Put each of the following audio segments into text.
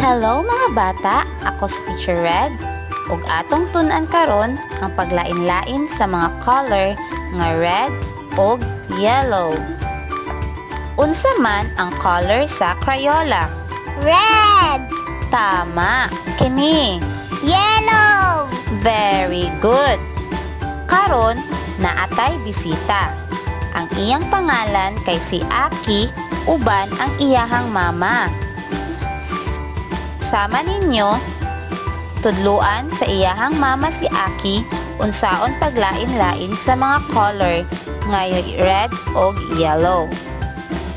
Hello, mga bata, ako si Teacher Red ug atong tun-an karon ang paglain-lain sa mga color nga red ug yellow. Unsa man ang color sa Crayola? Red. Tama, kini. Yellow. Very good. Karon, naatay bisita. Ang iyang pangalan kay si Aki uban ang iyahang mama. Sama ninyo, tudluan sa iyahang mama si Aki unsaon paglain-lain sa mga color nga red og yellow.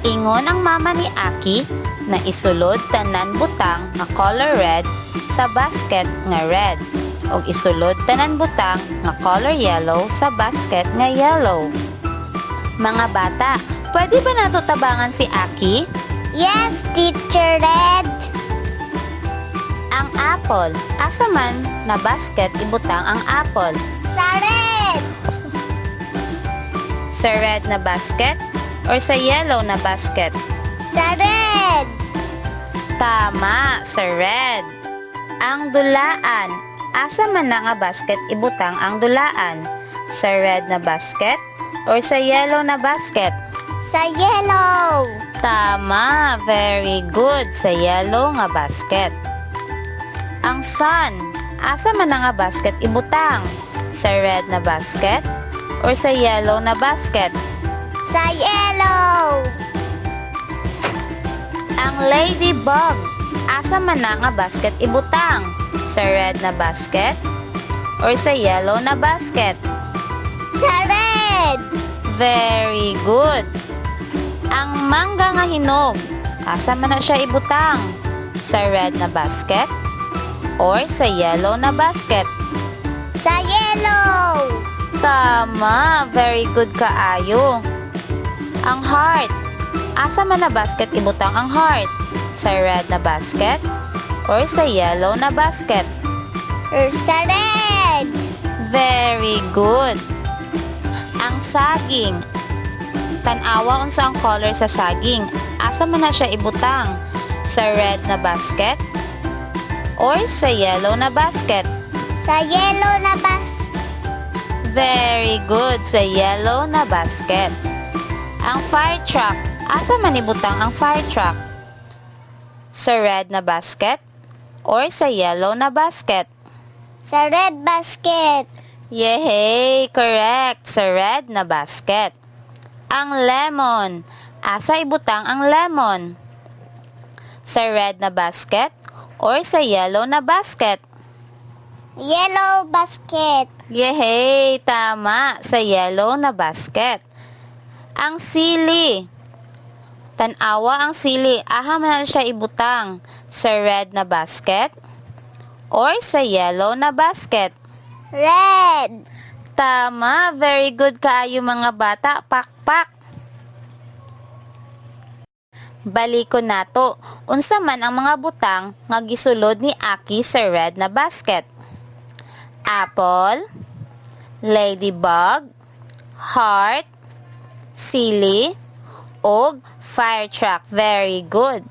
Ingon ang mama ni Aki na isulod tanan butang nga color red sa basket nga red ug isulod tanan butang nga color yellow sa basket nga yellow. Mga bata, pwede ba nato tabangan si Aki? Yes, Teacher Red. Ang apple, asa man na basket ibutang ang apple? Sa red. Sa red na basket or sa yellow na basket? Sa red. Tama, sa red. Ang dulaan, asa man na nga basket ibutang ang dulaan? Sa red na basket or sa yellow na basket? Sa yellow. Tama, very good, sa yellow nga basket. Ang sun, asa man na nga basket ibutang? Sa red na basket or sa yellow na basket? Sa yellow. Ang ladybug, asa man na nga basket ibutang? Sa red na basket or sa yellow na basket? Sa red. Very good. Ang mangga nga hinog, asa man na siya ibutang? Sa red na basket or sa yellow na basket? Sa yellow. Tama, very good kaayo. Ang heart, asa man na basket ibutang ang heart? Sa red na basket or sa yellow na basket? Or sa red. Very good. Ang saging. Tan-awa unsa ang color sa saging. Asa man na siya ibutang? Sa red na basket or sa yellow na basket? Sa yellow na bas. Very good, sa yellow na basket. Ang fire truck. Asa man ibutang ang fire truck? Sa red na basket or sa yellow na basket? Sa red basket. Yehey! Correct! Sa red na basket. Ang lemon. Asa ibutang ang lemon? Sa red na basket or sa yellow na basket? Yellow basket. Yehey! Tama! Sa yellow na basket. Ang sili. Tan-awa ang sili. Aha man na siya ibutang? Sa red na basket or sa yellow na basket? Red. Tama! Very good kaayo, mga bata. Pakpak! Balikon nato. Unsa man ang mga butang nga gisulod ni Aki sa red na basket? Apple, ladybug, heart, sili, ug fire truck. Very good.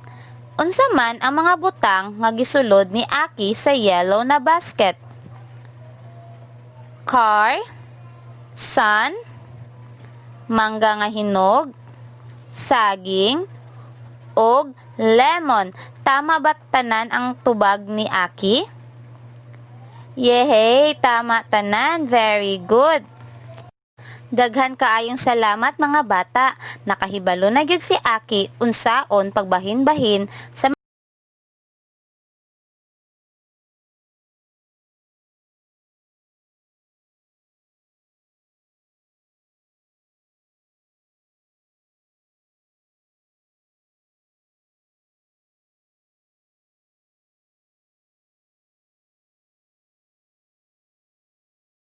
Unsa man ang mga butang nga gisulod ni Aki sa yellow na basket? Car, sun, mangga nga hinog, saging, ug lemon. Tama ba tanan ang tubag ni Aki? Yehey, tama tanan. Very good. Daghan kaayong salamat, mga bata. Nakahibalo na gyud si Aki unsaon pagbahin-bahin sa